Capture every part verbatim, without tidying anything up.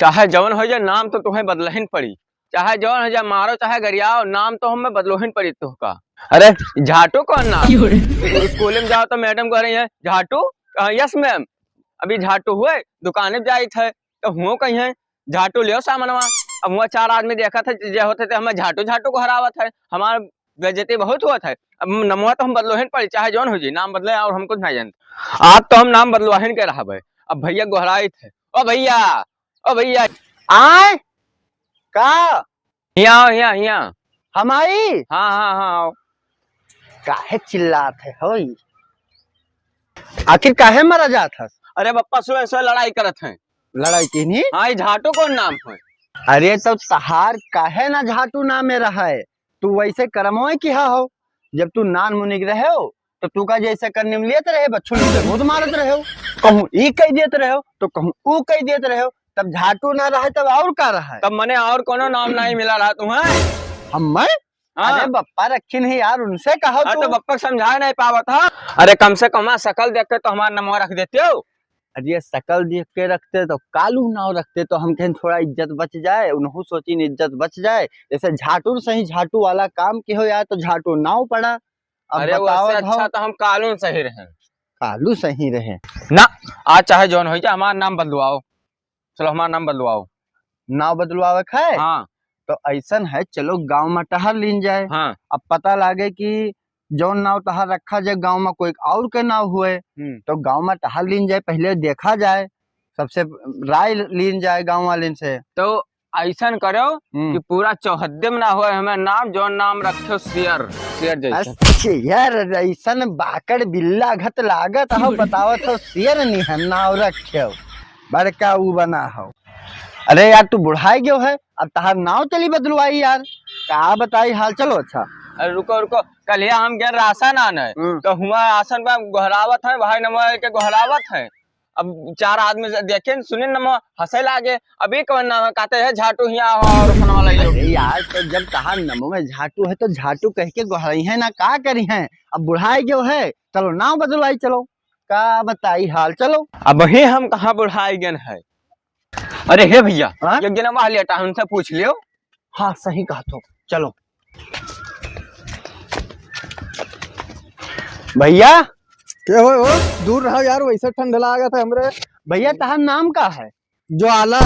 चाहे जौन होइ जाए, नाम तो तुहैं बदलहिन पड़ी। चाहे जौन होइ जाए, मारो चाहे गरियाओ, नाम तो हमें बदलहिन पड़ी तुहका। अरे, झाटू कौन नाम? क्यों रे? स्कूल में जाओ तो मैडम कह रही है, "झाटू?" कहा, "Yes ma'am।" अभी झाटू हुए, दुकान में जाइत है, तो हुओ कहीं है, "झाटू लियो सामनवा।" अब हुआ चार आदमी देखत है, जे होते थे, हमें झाटू झाटू गोहरावत है, हमार बेइज्जती बहुत होत है। अब नमवा तो हम बदलोहिन पड़ी, चाहे जौन हो जी, नाम बदले और हम कुछ नहीं जानते। आज तो हम नाम बदलवाहिन के रहबे। अब भैया गोहराइत है, "ओ भैया, ओ भैया।" आय? का? हियाँ आओ, हियाँ, हियाँ। हम आई? हाँ, हाँ, हाँ, आओ। काहे चिल्लात है, होई? आखिर काहे मरा जात हस? अरे बप्पा, सुबह सुबह लड़ाई करत हैं। लड़ाई कीन्ही? हाँ, ये झाटू कौन नाम है? अरे, तो तहार काहे ना झाटू नामे रहे? तू वैसे करमवे किहा हो। जब तू नान मुनिक रहे हो, तो तू का जैसे करने में लेत रहे, बच्चू लोग से रोज मारत रहे हो। कहूँ ई कह देत रहे हो, तो कहूँ ऊ कह देत रहे हो। तब झाटू ना रहे, तब और का रहे? तब मने और कोनो नाम नहीं मिला रहा तुम्हें? हम मैं? हाँ। अरे बप्पा रखी नहीं यार, उनसे कहो हाँ, तू। तो बप्पा समझा नहीं पावत हा। अरे कम से कम हाँ, शकल देख के तो हमार नमवा रख देते हो। अरे शकल देख के रखते तो कालू नाव रखते तो हम कहें थोड़ा इज्जत बच जाए, उनहू सोचिन इज्जत बच जाए। जैसे झाटू सही झाटू वाला काम के हो यार, तो झाटू नाव पड़ा। अब अरे बताओ वैसे भाव। अच्छा तो हम कालू सही रहे। कालू सही रहे। ना, आज चाहे जौन हो जाए, हमार नाम बदलवाओ। चलो, हमार नाम बदलवाओ। नाव बदलवावे के है? हाँ। तो ऐसन है, चलो गाँव में टहर लीन जाए। हाँ। अब पता लागे कि जौन नाव तहार रखा जाए, गाँव में कोई और के नाव हुए, हम्म। तो गाँव में टहर लीन जाए, पहले देखा जाए, सबसे राय लीन जाए गाँव वालेन से। तो ऐसन करो हम्म। कि पूरा चौहद्दी में ना होए हमें नाम, जौन नाम रखे हो शेर, शेर जैसे। अच्छा यार, ऐसन बाकड़ बिल्ला घत लागत हो, बतावत हो शेर निहन नाव रखे हो, बड़का ऊ बना हो। अरे यार, तू बुढ़ाई गयो है, अब तहार नाव चली बदलवाई यार, का बताई हाल। चलो अच्छा। अरे रुको, रुको, कल हम गए राशन आने, हम्म। तो हुआ आसन पर गोहरावत है, भाई नमवा के गोहरावत है। अब चार आदमी से देखे न, सुने न, नमवा हंसे लागे। अभी कौन नाम है? कहते हैं झाटू हिया हो और सुनावा लगे। अरे यार, तो जब तहार नमवा झाटू है तो झाटू कह के गोहराई है ना, का करी है? अब बुढ़ाई गयो है, चलो नाव बदलवाई, चलो का बताई हाल, चलो। अब ही हम कहाँ बुढ़ाई गए हैं? अरे हे भैया, हाँ? ये गिनवा लेटा, उनसे पूछ लियो। हाँ, सही कहा तो। चलो। भैया। के हो, हो? दूर रहो यार, वैसे ठंड लागत है हमरे। भैया, तहार नाम का है? ज्वाला।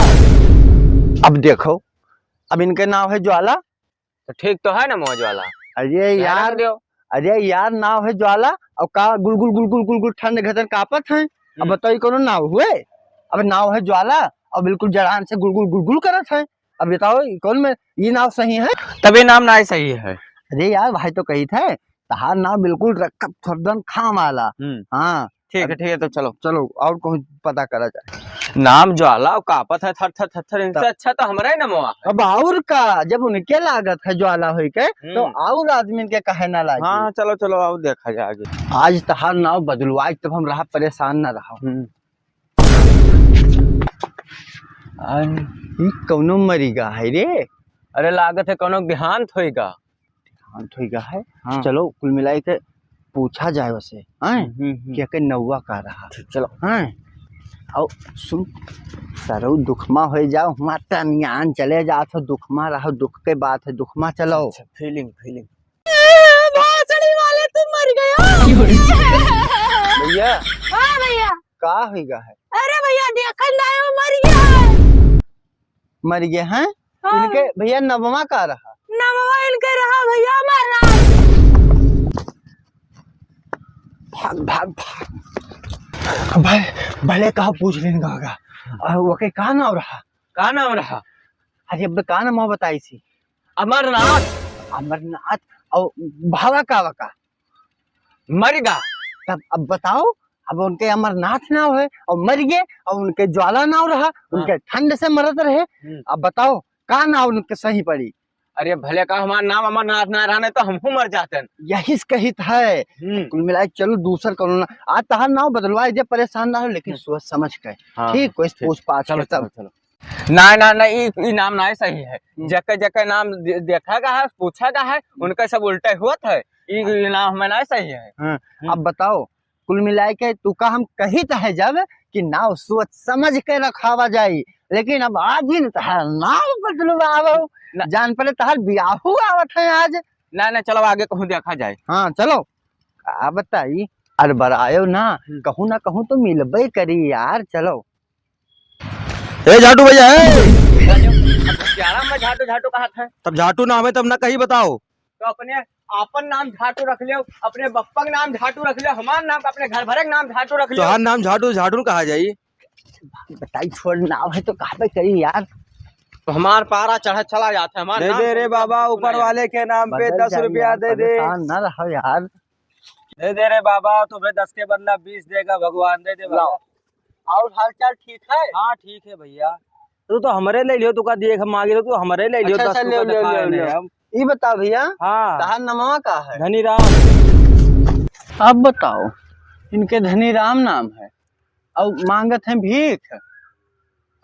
अब देखो, अब इनके नाम है ज्वाला। तो ठीक तो है ना मौज वाला? अरे रहने यार, दो। अरे यार, नाव है ज्वाला, और का गुलगुल गुलगुल गुलगुल ठंड घतन कापत है। अब हम्म। बताओ, ई कोनो नाव हुए? अब नाव है ज्वाला, और बिल्कुल जड़ान से गुलगुल गुलगुल करत है। अब बताओ, ई कौन में, ई नाव सही है? तबे नाम ना सही है। अरे यार, भाई तो कही थे, तहार नाव बिल्कुल रखत फरदन खाम आला। हम्म। हाँ। ठीक है, अब ठीक है, तो चलो। चलो, और कहूँ पता करा जाए। नाम ज्वाला और कापत है थर थर थर थर, इनसे तब अच्छा तो हमरा ही नमवा है। अब और का, जब उनके लागत है ज्वाला होई के, तो हम्म। और आदमी के कहे ना लागी। हाँ, चलो, चलो, और देखा जाए आगे। आज तहार नाव बदलवाई, तब हम रहा परेशान ना रहा। हम्म। अरे, ई कौनो मरिगा है रे? अरे, लागत है कौनो देहांत होइगा। देहांत होइगा है? हाँ। चलो, कुल मिलाई के पूछा जाए वसे, हैं? हम्म, हम्म, हम्म। कि एकर नौवा का रहा? ठीक, चलो। हैं? और सुन, सरऊ दुखमा होई जाओ, हमार तनियान चले जात हो, दुखमा रहो, दुख के बात है, दुखमा चलो। अच्छा, feeling, feeling। ए, भोसड़ी वाले, तू मर गया। भैया। हाँ भैया। का होइगा है? अरे भैया, देखन दाएं, वो मर गया है। मर गए हैं? हाँ। इनके भैया नवमा का रहा? नवमा इनके रहा भैया, हमार नाम। भाग, भाग, भाग। भाई, भले कहा पूछ लेने का होगा। और वो के का नाम रहा? का नाम रहा? अरे अब का नाम बताई सी? अमरनाथ। अमरनाथ। और भावा का वका? मरिगा। तब अब बताओ, अब उनके अमरनाथ नाव है और मर गए और उनके ज्वाला नाव रहा, हाँ। उनके ठंड से मरत रहे। हम्म। अब बताओ, का नाव उनके सही पड़ी? अरे भले का हमार नाम अमरनाथ ना रहा, नहीं तो हमहू मर जाते हैं। यही से कहित है। हम्म। कुल मिला के चलो दूसर कौनो ना। आज तहार नाव बदलवाए दे, परेशान ना हो, लेकिन हम्म। सोच समझ के। हाँ, ठीक, कोई ठीक। पूछ पाछ चलो, के तब। चलो, चलो। ना, ना, ना, ई, ई नाम ना सही है। हम्म। जके, जके नाम दे-, देखा गा है, पूछा गा है, हम्म। उनके सब उल्टे होत है। ई, ई नाम हमें ना सही है। हाँ, हम्म। अब बताओ, कुल मिलाए के तू का हम कहित है जब कि नाव सोच समझ के रखावा जाई, लेकिन अब आज ही न तहार नाव बदलवावो। ना। जान पड़े तहार बियाहू आवत है आज। ना, ना, चलो आगे कहूँ देखा जाए। हाँ, चलो। का बताई, अरे बरायो ना, हम्म। कहूँ ना कहूँ तो मिलबे करी यार, चलो। ए झाटू भैया, ए! अब प्यारा में झाटू, झाटू कहा था। तब झाटू नाम है, तब ना कहीं बताओ। तो अपने आपन नाम झाटू रख लियो, अपने बप्पा के नाम झाटू रख लियो, हमार नाम, अपने घर भरे के नाम झाटू रख लियो। तोहार नाम झाटू, झाटू कहा जाई। बताई, छोड़, नाव है तो कहबे करी यार। तो हमार पारा चढ़त चला जात है, हमार दे नाम दे रे बाबा, ऊपर वाले के नाम पे बदल दस जाई रुपया यार, दे दे। परेशान ना रहो यार। दे दे रे बाबा, तुम्हें दस के बदला बीस देगा भगवान, दे दे बाबा। लाओ। और हालचाल ठीक है? हाँ, ठीक है भैया। तू तो हमरे ले लियो, तू का दिए के मांगे रहो, तू हमरे ले लियो, अच्छा, दस अच्छा, रुपया ले, ले, दिखा ले, रहे ले। हैं हम। ई बताओ भैया, हाँ। तहार नमवा का है? धनीराम। अब बताओ, इनके धनीराम नाम है और मांगत हैं भीख।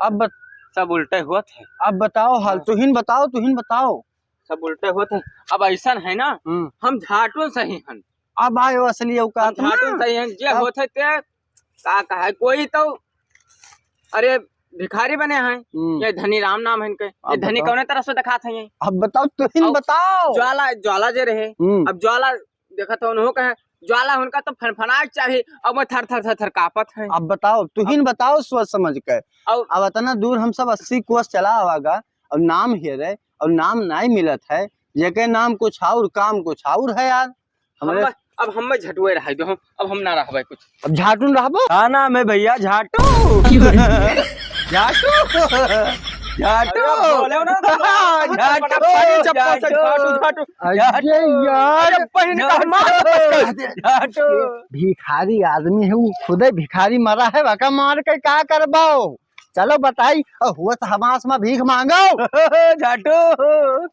अब बत-, सब उल्टे होत है। अब बताओ हाल, हाँ। तुहिन बताओ, तुहिन बताओ। सब उल्टे होत है। अब ऐसन है ना, हम्म। हम झाटू सही हन। अब आयो असली औकात हम झाटू ना। सही हन, जे अब होत है ते का कहा है, कोई तो, अरे, भिखारी बने हैं, हम्म। ये धनीराम नाम है इनके, ये अब धनी बताओ। कौने तरह से दिखात है ये? अब बताओ, तुहिन अब बताओ। ज्वाला, ज्वाला जे रहे, हम्म। अब ज्वाला देखत हो, उन्हों कहे, ज्वाला उनका तो फनफनाए के चाही, अब मैं थर, थर, थर, थर कापत है। अब बताओ, तुहिन अब बताओ सोच समझ के। और अब इतना दूर हम सब अस्सी कोस चला आवागा, और नाम हेरे, और नाम नाई मिलत है, जेके नाम कुछ और, काम कुछ और है यार। हमरे हम, अब हम झटुए रह दो, हम, अब हम ना रहबे कुछ। अब झाटू न रहबो? का नाम है भैया? झाटू। झाटू। झाटू। अरे बोले ना, झाटू। फटाफट चप्पल से झाटू। झाटू, झाटू। अरे झाटू। यार। अरे पहन का झाटू। मार दे। झाटू। भिखारी आदमी है, वो खुदे भिखारी मरा है, वका मार के का करबो? चलो बताई, और हुआ तो हमास में भीख मांगो। झाटू।